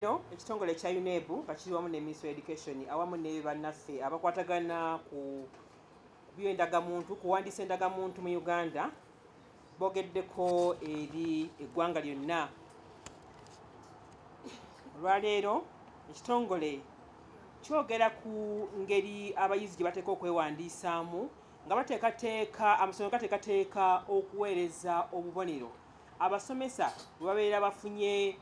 Olwaleero ekitongole ekya UNEB nga kiri wamu ne Ministry of Education awamu ne bannaffe abakwatagana ku by'endagamuntu, kuwandiisa endagamuntu mu Uganda, boogeddeko eri eggwanga lyonna. Olwaleero ekitongole kyogera ku ngeri abayizi gye bateeka okwewandiisaamu nga bateekateeka, amasomero gateekateeka okuweereza obubonero abasomesa bwe babeera bafunye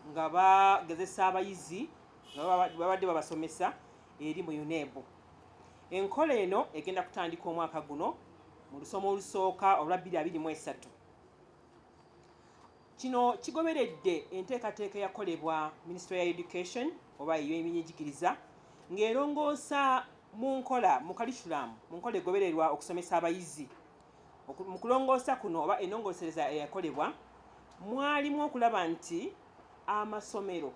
nga bagezesa abayizi nga babadde babasomesa eri mu UNEB. Enkola eno egenda kutandika omwaka guno mu lusoma olusooka olwa 2023. Kino kigoberedde enteekateeka eyakolebwa Minisitule ya Education oba ey'ebyenjigiriza ng'erongoosa mu nkola mu curriculum, mu nkola egobererwa okusomesa abayizi. Mu kulongoosa kuno oba ennongoosereza eyakolebwa mwalimu okulaba nti amasomero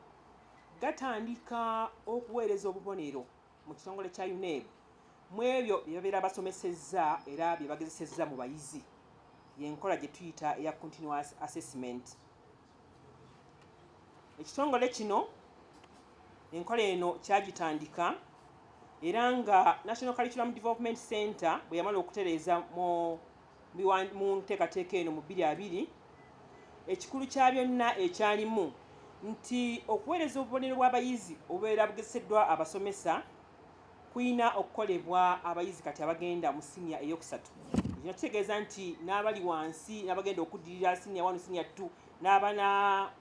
gatandika okuweereza obubonero mu kitongole kya UNEB mu ebyo bye babeera basomesezza era bye bagezesezza mu bayizi, y'enkola gye tuyita eya continuous assessment. Ekitongole kino enkola eno kyagitandika era nga National Curriculum Development Center bwe yamala okutereeza mu nteekateeka eno mu 2020, ekikulu kya byonna ekyalimu nti okuweereza obubonero bw'abayizi obubeera bugezeseddwa abasomesa kuyina okukolebwa abayizi kati abagenda mu siniya eyokusatu. Kino kitegeeza nti n'abali wansi n'abagenda okuddirira siniya 1, siniya 2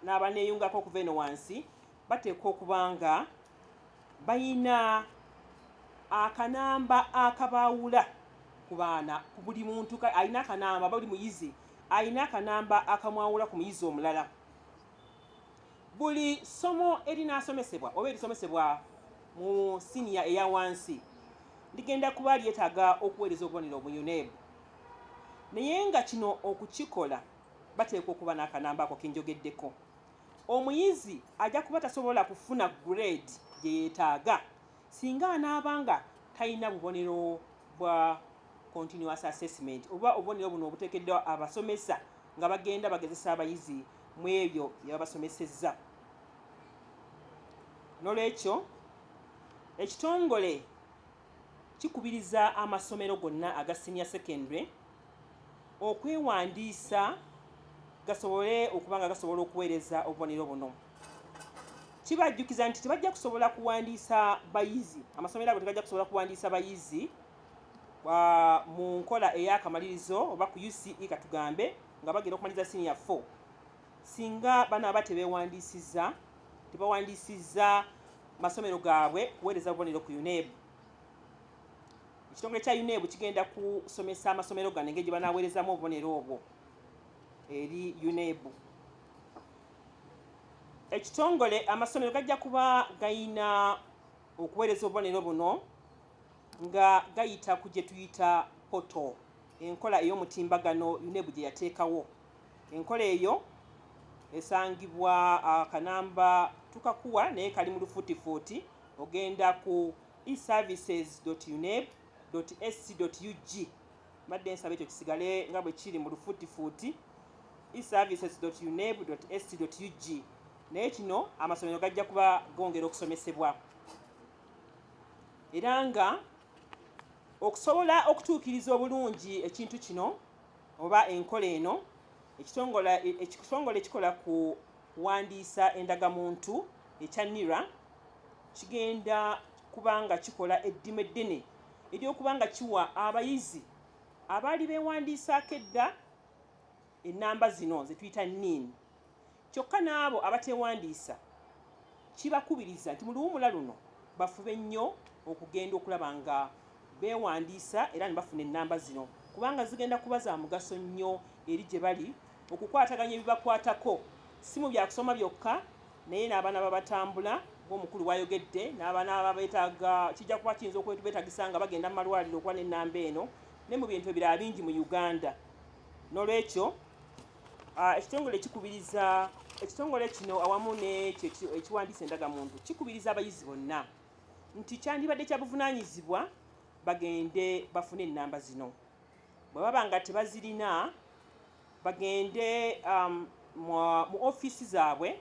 n'abaneeyungako okuva eno wansi bateekwa okuba nga bayina akanamba akabaawula ku baana, ku buli muntu alina akanamba, buli muyizi alina akanamba akamwawula ku muyizi omulala. Buli ssomo erinaasomesebwa oba erisomesebwa mu siniya eya wansi ligenda kuba lyetaaga okuweereza obubonero mu UNEB, naye nga kino okukikola bateekwa okuba n'akanamba ako kenjogeddeko. Omuyizi ajja kuba tasobola kufuna grade gye yeetaaga singa anaaba nga talina bubonero bwa continuous assessment oba obubonero buno obuteekeddwa abasomesa nga bagenda bagezesa abayizi mu ebyo bye babasomesezza. N'olwekyo ekitongole kikubiriza amasomero gonna aga senior secondary okwewandiisa gasobole okuba nga gasobola okuweereza obubonero buno. Kibajjukiza nti tebajja kusobola kuwandiisa bayizi, amasomero ago tegajja kusobola kuwandiisa bayizi mu nkola ey'akamalirizo oba ku UCE katugambe nga bagenda okumaliriza senior 4 singa banaaba tebeewandiisizza, tebawandiisizza masomero gaabwe kuweereza bubonero ku UNEB. Ekitongole kya UNEB kigenda kusomesa amasomero gano engeri gye banaaweerezamu obubonero obwo eri UNEB. Ekitongole amasomero gajja kuba gayina okuweereza obubonero buno nga gayita ku gye tuyita portal, enkola ey'omutimbagano UNEB gye yateekawo. Enkola eyo esangibwa akanamba tukakuwa naye kali mu lufuutifuuti, ogenda ku eservices.uneb.sc.ug. Mbadde nsaba ekyo kisigale nga bwe kiri mu lufuutifuuti, eservices.uneb.sc.ug, naye kino amasomero gajja kuba gongera okusomesebwa era nga okusobola okutuukiriza obulungi ekintu kino oba enkola eno, ekitongole ekikola ku kuwandiisa endagamuntu ekya NIRA kigenda kuba nga kikola eddimu eddene ery'okuba nga kiwa abayizi abaali beewandiisaako edda ennamba zino ze tuyita NIN. Kyokka n'abo abateewandiisa kibakubiriza nti mu luwumula luno bafube nnyo okugenda okulaba nga beewandiisa era ne bafuna ennamba zino, kubanga zigenda kuba za mugaso nnyo eri gye bali okukwataganya ebibakwatako, si mu byakusoma byokka naye n'abaana babatambula ng'omukulu bw'ayogedde, n'abaana babeetaaga kijja kuba kiyinza okubeetagisa nga bagenda mu malwaliro okuba n'ennamba eno ne mu bintu ebirala bingi mu Uganda. N'olwekyo ekitongole kikubiriza, ekitongole kino awamu n'ekyo ekiwandiisa endagamuntu kikubiriza abayizi bonna nti kyandibadde kya buvunaanyizibwa bagende bafune ennamba zino. Bwe baba nga tebazirina bagende mu ofiisi zaabwe.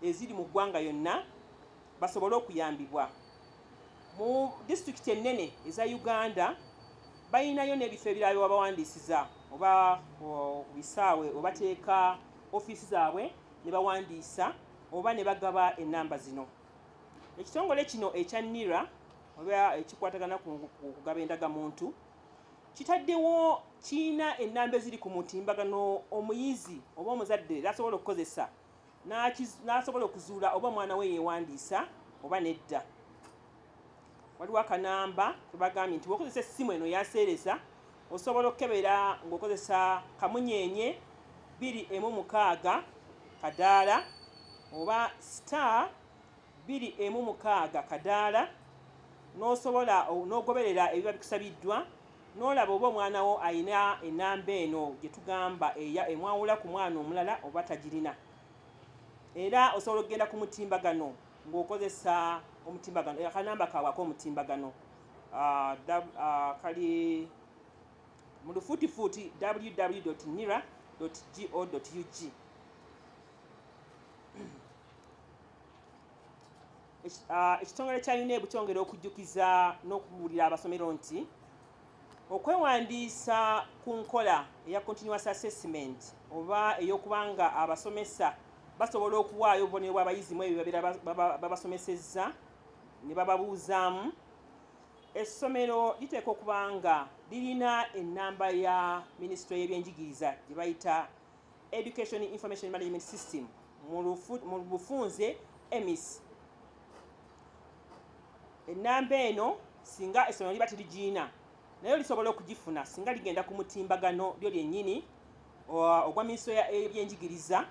eziri mu ggwanga yonna basobole okuyambibwa. Mu disitulikiti ennene eza Uganda balinayo n'ebifo ebirala bye babawandiisiza oba ku bisaawe we bateeka ofiisi zaabwe ne bawandiisa oba ne bagaba ennamba zino. Ekitongole kino ekya NIRA oba ekikwatagana ku kugaba endagamuntu kitaddewo kirina ennamba eziri ku mutimbagano omuyizi oba omuzadde z'asobola okukozesa n'asobola okuzuula oba omwana we yeewandiisa oba nedda. Waliwo akanamba ke bagambye nti bw'okozesa essimu eno eya seereza osobola okukebera ng'okozesa kamunyeenye 216 kadaala oba star 216 kadaala n'osobola n'ogoberera ebiba bikusabiddwa n'olaba oba omwana wo alina ennamba eno gye tugamba eya emwawula ku mwana omulala oba tagirina. Era osobola okugenda ku mutimbagano ng'okozesa omutimbagano akanamba kaabwe ak'omutimbagano kali mu lufuutifuuti www.nira.go.ug. Ekitongole kya UNEB kyongera okujjukiza n'okubuulira abasomero nti okwewandiisa ku nkola eya continuous assessment oba ey'okuba nga abasomesa basobola okuwaayo obubonero bw'abayizi mu ebyo babeera babasomesezza ne bababuuzaamu, essomero liteekwa okuba nga lirina ennamba ya minisitule y'ebyenjigiriza gye bayita Education Information Management System mu bufunze EMIS. Ennamba eno singa essomero liba terigiina, naye lisobola okugifuna singa ligenda ku mutimbagano lyo lyennyini ogwa minisitule y'ebyenjigiriza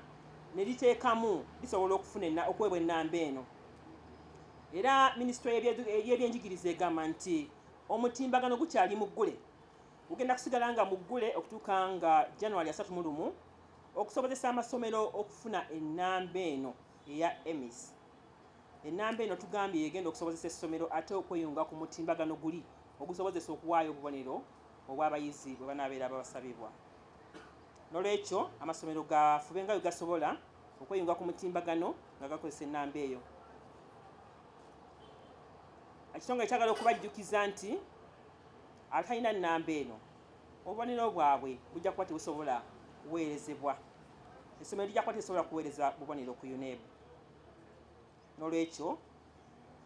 ne liteekamu, lisobola okufuna okuweebwa ennamba eno. Era minisitule y'ebyenjigiriza egamba nti omutimbagano gukyali muggule, gugenda kusigala nga muggule okutuuka nga January 31 okusobozesa amasomero okufuna ennamba eno eya EMIS. Ennamba eno tugambye yegenda okusobozesa essomero ate okweyunga ku mutimbagano guli ogusobozesa okuwaayo obubonero obw'abayizi bwe banaabeera babasabibwa. N'olwekyo amasomero gafube nga bwe gasobola okweyunga ku mutimbagano nga gakozesa ennamba eyo. Ekitongole kyagala okubajjukiza nti atalina nnamba eno obubonero bwabwe bujja kuba tebusobola kuweerezebwa, essomero lijja kuba terisobola kuweereza bubonero ku UNEB. N'olwekyo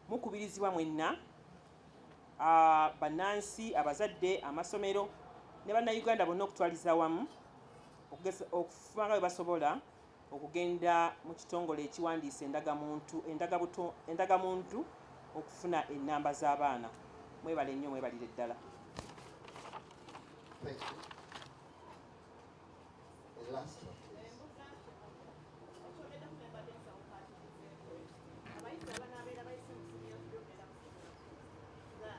mukubirizibwa mwenna bannansi, abazadde, amasomero ne bannayuganda bonna okutwaliza awamu okufuba nga bwe basobola okugenda mu kitongole ekiwandiisa endagamuntu okufuna ennamba z'abaana. Mwebale nnyo, mwebalire ddala. Thank you. The last one, please. Abayizi abanaabeera bayise mu senior three ogenda mu senior four nga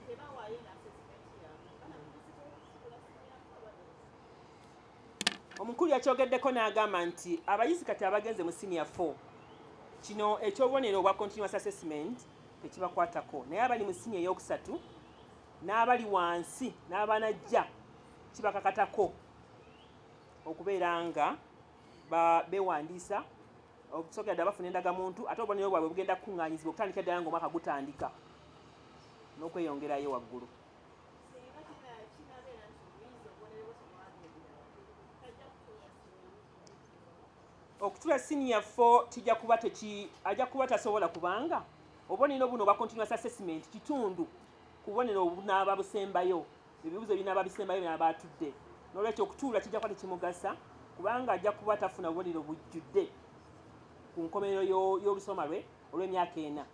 tebawaayo na assessment yaabwe, banakkirizibwa okutuula senior four oba nedda? Omukulu yakyogeddeko n'agamba nti abayizi kati abagenze mu senior 4, kino ekyobubonero obwa continuous assessment tekibakwatako, naye abali mu senior eyokusatu n'abali wansi n'abanajja kibakakatako okubeera nga beewandiisa okusookera ddala bafuna endagamuntu, ate obubonero bwabwe bugenda kukuŋŋaanyizibwa okutandika ddala ng'omwaka gutandika n'okweyongerayo waggulu. Singa kinabeera nti omuyizi obubonero bwe tebwagendera, tajja kutuula senior? Okutuula senior 4 kijja kuba teki ajja kuba tasobola, kubanga obubonero buno obwa continuous assessment kitundu ku bubonero obunaaba busembayo, ebibuuzo ebinaaba bisembayo binaaba atudde. N'olwekyo okutuula kijja kuba tekimugasa, kubanga ajja kuba tafuna bubonero bujjudde ku nkomerero y'olusoma lwe olw'emyaka 4.